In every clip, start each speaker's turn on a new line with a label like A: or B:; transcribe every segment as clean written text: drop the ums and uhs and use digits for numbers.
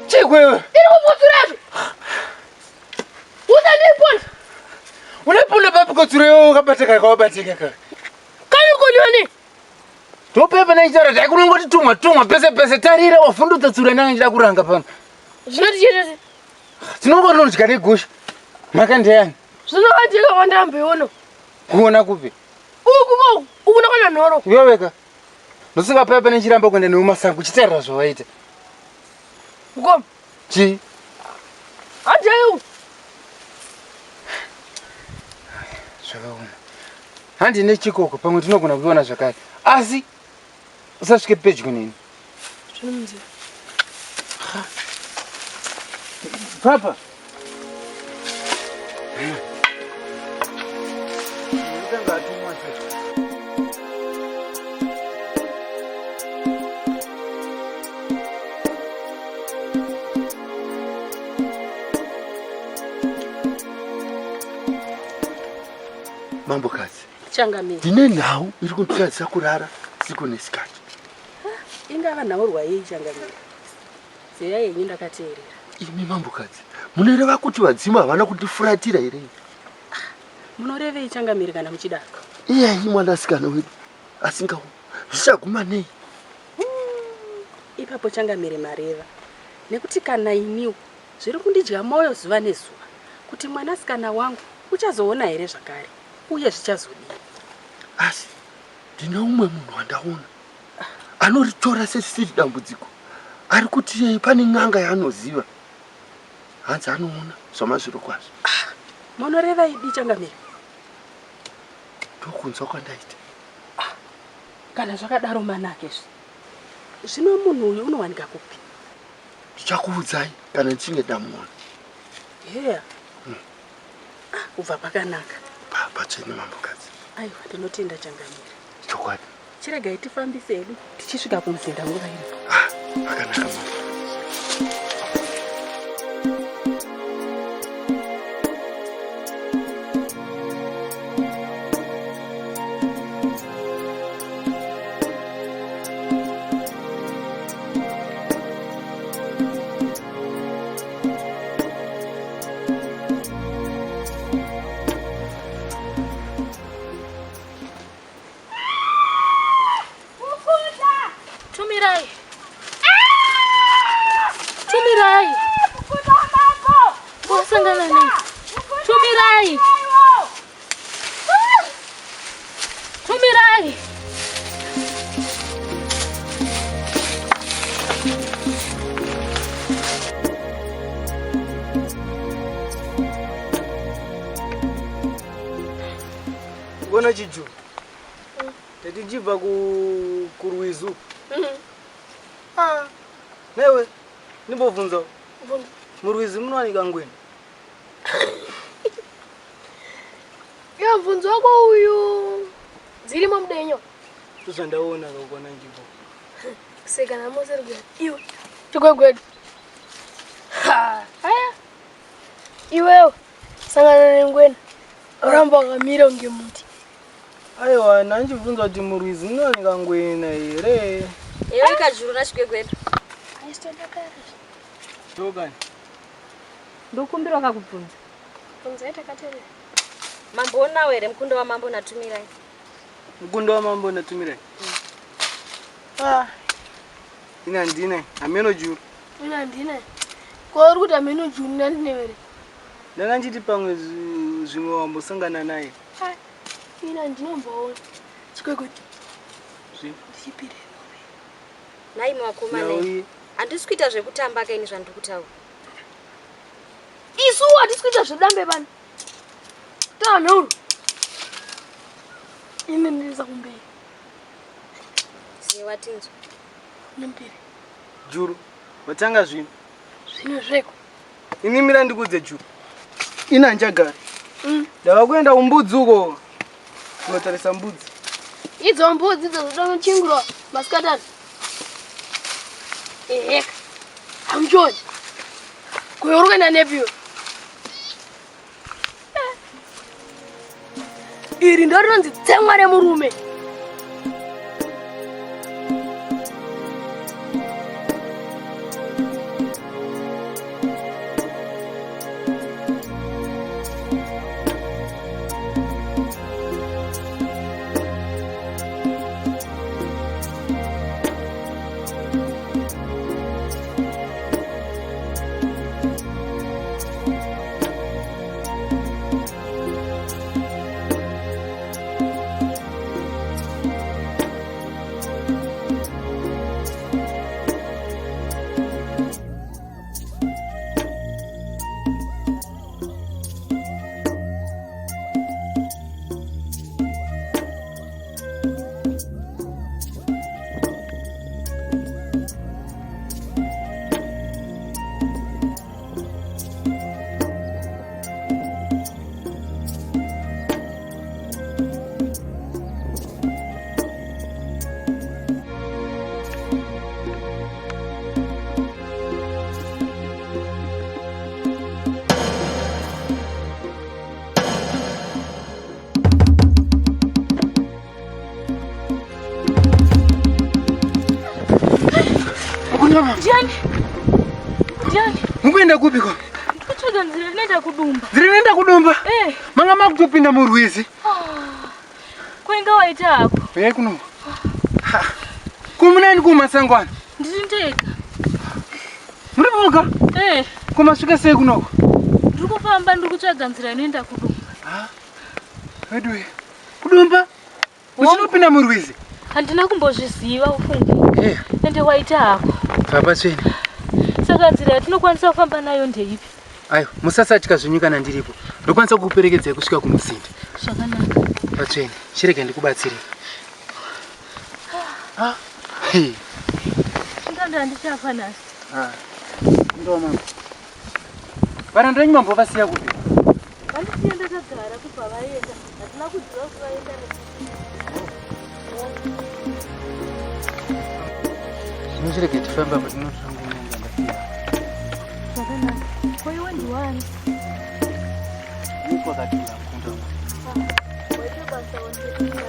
A: Chikwewe.
B: Iri kukutsura izvo. Usandiponda.
A: Unoponda papi kotsura iwe wakabateka kawabateka ka.
B: Kani koniwa nei?
A: Ndopepa nechitaura kuti aikunongoti tumwa tumwa pese pese tarira wavhundutsa tsura ndanga ndichida kuranga pano.
B: Zvinoti chete.
A: Tinongonodya negusha. Mhaka ndeyani?
B: Zvinovadika kwandamboiona.
A: Kuona kupi?
B: Uku ko uku ndakona nhoro.
A: Iwe weka. Ndosaka paya pane chiramba kuenda newe masango uchitarira zvawaita.
B: Mukoma.
A: Chii?
B: Handei.
A: Zvakaoma. Handi nechikoko pamwe tinogona kuiona zvakare. Asi usasvike pedyo neni.
B: Zvinomunzira.
A: Papa.
C: Mambokadzi,
D: Changamire.
C: ndine nhau iri kunditadzisa kurara siku nesikati.
D: Ingava nhaurwa yei changamire? Zeya yenyu ndakateerera.
C: Imi mambokadzi, munoreva kuti vadzimu havana kundifuratira here?
D: Munorevei changamire kana muchidaro?
C: Iyeyi mwanasikana wedu asingaoni zvichaguma nei?
D: Ipapo changamire mareva. Nekuti kana iniwo zviri kundidya moyo zuva nezuva kuti mwanasikana wangu uchazoona here zvakare uye zvichazodii.
C: Asi ndine umwe munhu wandaona anoritora sesisiri dambudziko. Ari kuti yei pane n'anga yaanoziva. Hanzi anoona zvamazvirokwazvo.
D: Munoreva idi changamire?
C: Ndokunzwa kwandaita.
D: Kana zvakadaro manake zve. Zvino munhu uyu unowanika kupi?
C: Ndichakuudzai kana ndichinge ndamuona.
D: Heya. Ah, kubva pakanaka.
C: Patsvene mambokadzi.
D: Aiwa, ndinotenda changamire.
C: Chokwadi.
D: Chiregai tifambise hedu tichisvika kumuzinda nguva iripo.
C: Ah, pakanaka mambo.
B: Tumirai. Tumirai. Wasangana nei? Tumirai. Tumirai.
A: Ngona chiju. Tetichibva ku kurwizu. Ah. Newe ndimbobvunza.
B: Bvunza.
A: Murwizi munowanika ngwena.
B: Iwe mvunzo wako uyu dzirimo mudenyo.
A: Ndozvandaona kakukwana njipo.
B: Kuseka namo seri iwe. Chigwegwedu. Ha, haya. Iwewe sangana nengwena. Uramba wakamira unge muti.
A: Aiwa, ndanchibvunza kuti murwizi munowanika ngwena here?
E: Iwe kajuru nachigwegwedu.
B: Aisitodakara.
A: Tokani.
D: Ndokumbira wakakubvunza.
B: Bvunzai takateerera.
E: Mamboonawo here mukundo wamambo natumirai?
A: Mukundo wamambo natumirai. Ah. Ina ndine, hameno juru.
B: Ina ndine. Ko uri kuti hameno juru ndandine here?
A: Ndanga nditi pamwe zvimwe wambosangana naye.
B: Ha, ina ndinomboona. Chigwegwedu.
A: Zvi.
B: Ndichipire.
E: Nhai vakomana.
A: Nauye.
E: Handisi kuita zvekutamba ka ini zvandiri kutaura.
B: Isu hatisi kuita zvedambe pano. Taura nhauro. Ini ndinoisa kumberi.
E: Ziva tinzwa.
B: Nemberi.
F: Juru, watanga zvino.
B: Zvino zveko.
F: Ini mira ndikudze Juru. Ina handichagari. Ndava kuenda kumbudzi uko. Kunotarisa mbudzi.
B: Idzo mbudzi idzo dzoda kuchingurwa masikati ano. Eheka. Hamuchoni. Kuyo uri kuenda nepi iwe? Iri ndo rinonzi tsemwa remurume.
A: Ndiani?
B: Ndiani?
A: Mukuenda kupi ko?
B: Ndikutsvaga nzira inoenda kudumba.
A: Nzira inoenda kudumba?
B: Eh.
A: Manga makutopinda murwizi.
B: Ah. Kuinga waita hako.
A: Uyai kuno. Ha. Kumunani kumasango ano?
B: Ndiri ndega.
A: Muri voga?
B: Eh.
A: Kumasvika sei kunoko?
B: Ndiri kufamba ndiri kutsvaga nzira inoenda kudumba.
A: Ah. Veduwe. Kudumba? Uchinopinda murwizi?
B: Handina kumbozviziva ufunge.
A: Eh.
B: Ende waita hako.
A: Baba tsvene.
B: Saka nzira yatinokwanisa kufamba nayo ndeipi?
A: Ayo, musasatya zvenyu kana ndiripo. Ndokwanisa kukuperekedzai kusvika kumuzinda.
B: Zvakanaka.
A: Vatsvene, chirega ndikubatsire. Ah. Hey.
B: Ndanda handichafa nhasi.
A: Ah. Ndo mambo. Varanda venyu mambo vasiya kupi?
B: Vandisiya ndakagara kubva vaenda. Hatina kuziva kuti vaenda nepi.
A: Zvino chirega tifambe apo tinotora nguva yangu yandasiya.
B: Zvakanaka. Ko iwe ndiwani?
A: Ndiko kwakatura mukunda wangu.
B: Waita basa wandiita.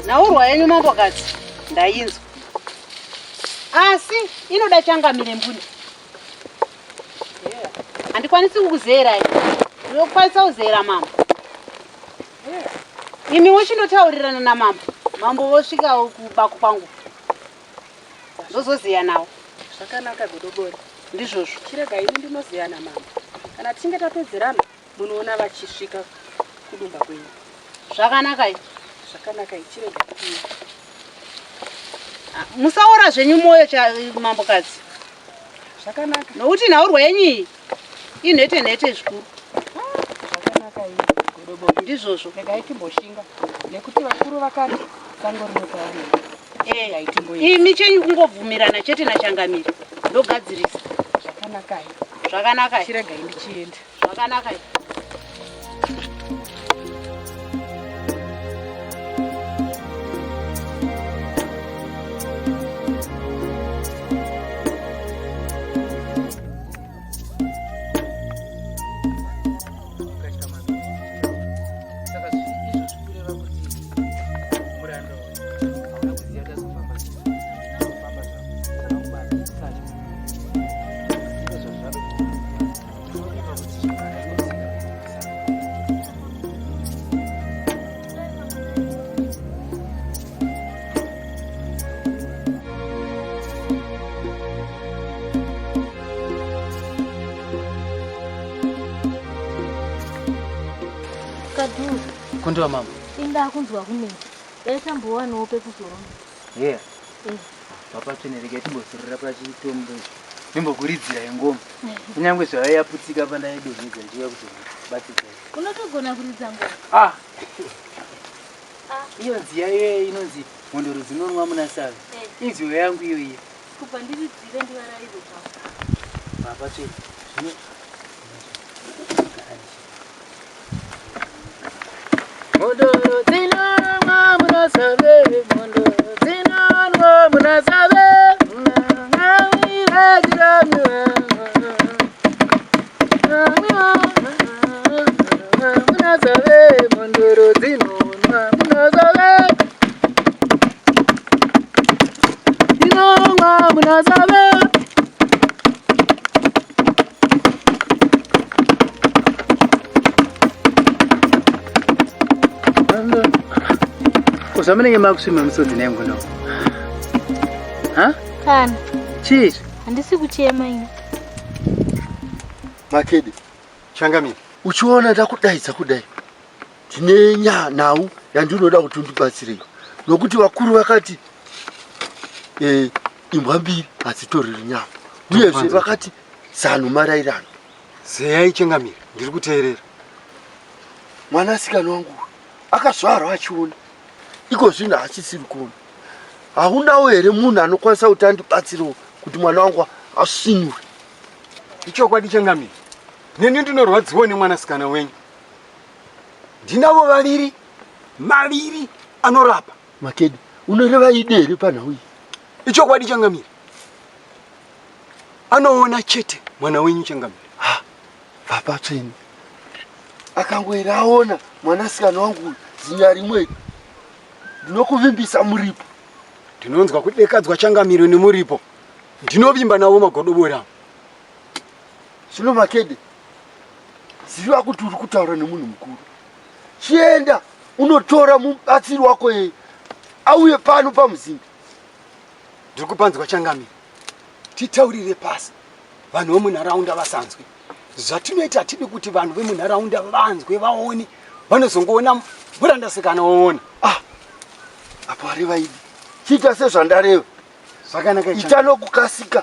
G: Nhaurwa yenyu mambokadzi ndainzwa, asi inoda changamire mbune. Handikwanisi kukuzeerai, ndinokwanisa kuzeera mambo. Imi wochindotaurirana namambo, mambo vosvikawo kubako kwangu, zvozoziya nawo.
D: Zvakanaka godobori.
G: Ndizvozvo.
D: Chirega ini ndinoziya namambo. Kana tichinge tapedzerana munoona vachisvika kudumba kwenyu.
G: Zvakanaka izvi.
D: Zvakanaka ichirega tiye.
G: Ah, musaora zvenyu mwoyo mambokadzi.
D: Zvakanaka.
G: Nokuti nhaurwa yenyu iyi inhete nhete zvikuru.
D: Ah, zvakanaka iyi godobori.
G: Ndizvozvo.
D: Regai timboshinga nekuti vakuru vakati sango rinotaura.
G: Eh, imi chenyu kungobvumirana chete nachangamire ndogadzirisa.
D: Zvakanaka iyi.
G: Zvakanaka.
D: Chiregai ndichienda.
G: Zvakanaka.
A: Mukundi wamambo.
B: Inda kunzwa kunetsa. Dai tambowanawo pekuzorora.
A: Yeah.
B: Eh.
A: Papa tsvene regai timbozorora pachitombo ichi. Ndimbokuridzira ingoma. Kunyangwe zvayo yaputsika pandaidonhedza ndichiuya kuzobatsidzai.
B: Unotogona kuridza ngoma.
A: Ah. Iyo nziya iyoyo inonzi mhondoro dzinonwa muna Save.
B: Eh.
A: Inziyo yangu iyo iya.
B: Kubva ndiridzire ndivarairwe zvavo.
A: Papa tsvene. Zvino Mhondoro dzinonwa muna Save, mhondoro dzinonwa muna Save. Muna Save, mhondoro dzinonwa muna Save. Dzinonwa muna Save. Ko zvamunenge makusvima misodzi naye mukuno? Ha?
B: Kana.
A: Chii?
B: Handisi kuchema ini.
C: Makede.
H: Changamire.
C: Uchiona ndakudaidza kudai. Ndine nhau yandinoda kuti undibatsire. Nokuti vakuru vakati eh, imbwa mbiri hadzitoreri nyama. Uyezve vakati zano marairano.
H: Zeyai changamire, ndiri kuteerera.
C: Mwanasikana wangu akazvarwa achiona, iko zvino haachisiri kuona. Haunawo here munhu anokwanisa kuti andibatsirewo kuti mwana wangu asvinure?
H: Ichokwadi changamire, neni ndinorwadziwa nemwanasikana wenyu. Ndinavo vaviri, maviri anorapa.
C: Makedi, unoreva idi here panhau iyi?
H: Ichokwadi changamire, anoona chete mwana wenyu changamire.
C: Ha, baba tsvene akangoera aona mwanasikana wangu uyu zinya rimwe ndinokuvimbisa muripo.
H: Ndinonzwa kudekadzwa changamire nemuripo, ndinovimba navo magodobori avo.
C: Zvino Makede, ziva kuti uri kutaura nemunhu mukuru. Chienda unotora mubatsiri wako yeye auye pano pamuzinda.
H: Ndiri kupanzwa changamire, titaurire pasi vanhu vemunharaunda vasanzwe. Zvatinoita hatidi kuti vanhu vemunharaunda vanzwe vaone, vanozongoona murandasikana woona.
C: Ah, apo areva idi, chiita sezvandareva.
H: Zvakanaka,
C: ita nokukasika.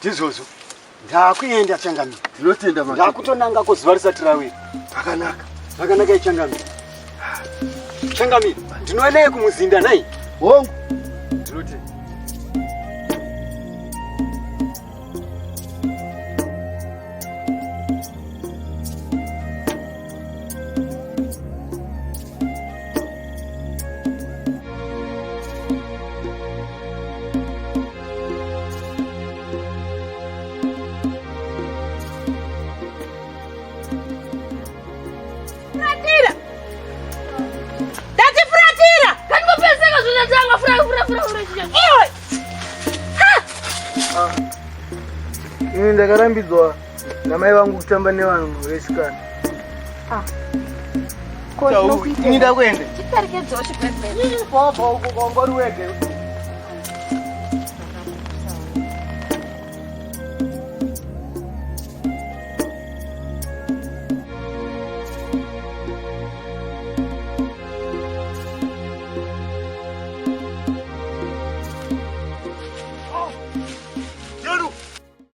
H: Ndizvozvo, ndakuenda changamire.
C: Ndinotenda
H: mama. Ndakutonanga ko zuva risati rawira.
C: Zvakanaka.
H: Zvakanaka changamire. Changamire, ndinoenda kumuzinda nhai.
C: Hongu.
H: Ndinotenda.
B: Furatira! Ndati furatira! Kandikupeseka zvinatanga fura fura fura fura. Iwe!
F: Ah. Ini ndakarambidzwa namai vangu kutamba nevanhu vesikana.
B: Ah.
F: Ini ndakuenda.
B: Chiperekedzawo chibhebhebhe.
F: Baba uko kwangwari wega.